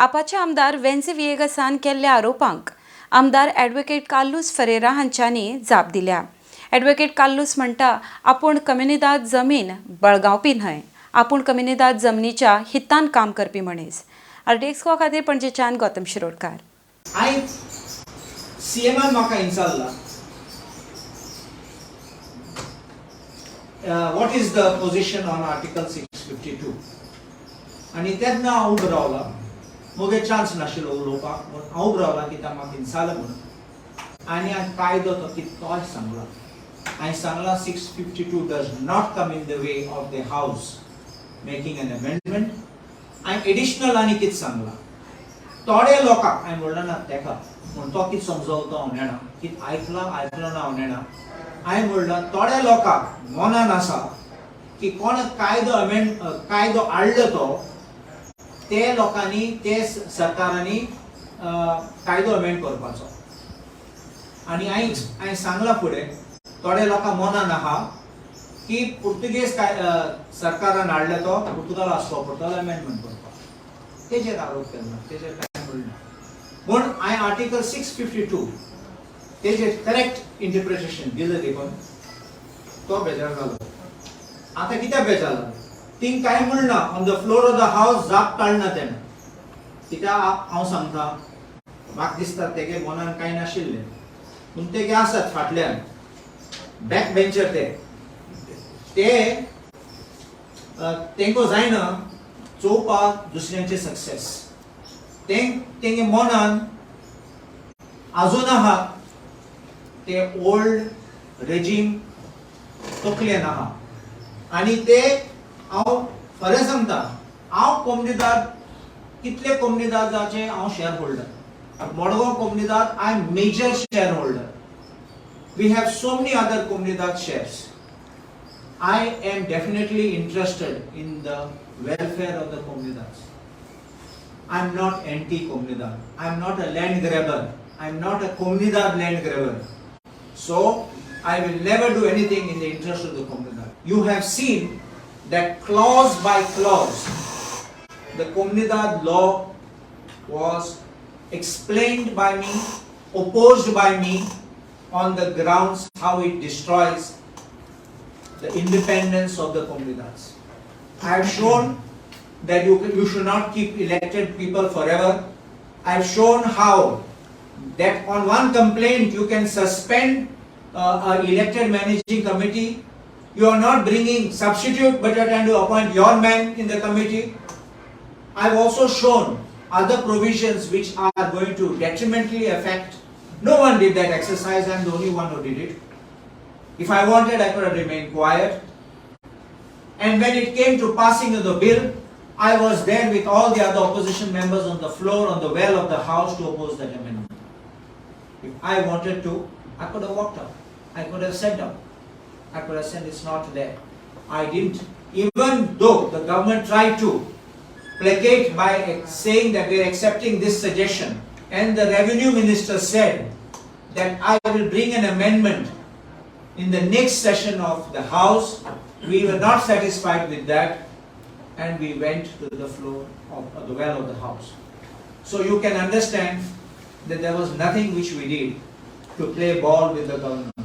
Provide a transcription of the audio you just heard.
आपाचे आमदार वेन्झी व्हिएगसान केल्ल्या आरोपांक आमदार ॲडव्होकेट कार्लूस फरेरा हांच्यांनी जाप दिल्या. ॲडव्होकेट कार्लूस म्हणटा, आपूण कम्युनिदाद जमीन बळगावपी न्हय, आपूण कम्युनिदाद जमनीच्या हितान काम करपी मनीस. आरडीएक्स गोवा खातीर पणजेच्यान गौतम शिरोडकार. आयज सीएमान म्हाका विचारला, "What is the position on Article 652?" आनी तेन्ना हांव उबो रावला. म्हगे चान्स नाशिल्लो उलोवपाक म्हणून हांव उबो रावला कित्याक म्हाका विचारलें म्हणून. आनी हांवें कायदो तो कितलोय सांगला. हांवें सांगला, 652 does not come in the way of the House making an amendment. हांवें एडिशनल आनी कितें सांगला, थोडे लोकांक, हांवें म्हणलें ना तेका म्हूण, तो कितें समजलो हांव नेणा, कितें आयकलां आयकलो ना हांव नेणा. हांवें म्हणलां, थोड्या लोकांक मनान आसा की कोण कायदो अमेंड कायदो हाडलो तो ते लोकांनी ते सरकारांनी कायदो अमेंड करपाचो. आनी हांवें सांगलां फुडें, थोड्या लोकांक मनान आहा की पुर्तुगेज काय सरकारान हाडलो तो पुर्तुगाल आसचो पडटलो अमेंडमेंट करपाक. तेजेर आरोप केलो ना, तेजेर कांय म्हणलें ना. म्हूण हांवें आर्टिकल 652 तेजेर करेक्ट इंटरप्रिटेशन दिलें देखून तो बेजार जालो. आतां कित्याक बेजार जालो? तिंग कांय म्हणना, on the floor of the House जाप काडना तेणें. कित्याक हांव सांगता, म्हाका दिसता तेगे मनान कांय नाशिल्लें, पूण तेगे आसात फाटल्यान बॅक बेंचर, ते ते तेंको जायना चोवपाक दुसऱ्यांचे सक्सेस. ते तेंगे मनान आजून आहा ते ओल्ड रेजीम तकलेन आहा. आनी ते हांव खरें सांगता, हांव कोमनिदाद, कितले कोमनिदादाचे हांव शेअर होल्डर. मडगांव कोमनिदाद I am major share holder. We have so many other Comunidade shares. I am definitely interested in the welfare of the Comunidades. I am not anti-Comunidad. I am not a land grabber. I am not a Comunidad land grabber. So, I will never do anything in the interest of the Comunidad. You have seen that clause by clause, the Comunidad law was explained by me, opposed by me on the grounds how it destroys the independence of the Comunidades. I have shown that you should not keep elected people forever. I have shown how that on one complaint you can suspend a elected managing committee. You are not bringing substitute, but you are trying to appoint your man in the committee. I have also shown other provisions which are going to detrimentally affect. No one did that exercise, I am the only one who did it. If I wanted, I could have remained quiet. And when it came to passing of the bill, I was there with all the other opposition members on the floor, on the well of the House, to oppose that amendment. If I wanted to, I could have walked out. I could have said down. I could have said it's not there. I didn't. Even though the government tried to placate by saying that we are accepting this suggestion, and the revenue minister said that I will bring an amendment in the next session of the House. We were not satisfied with that and we went to the floor of the well of the House. So you can understand that there was nothing which we did to play ball with the government.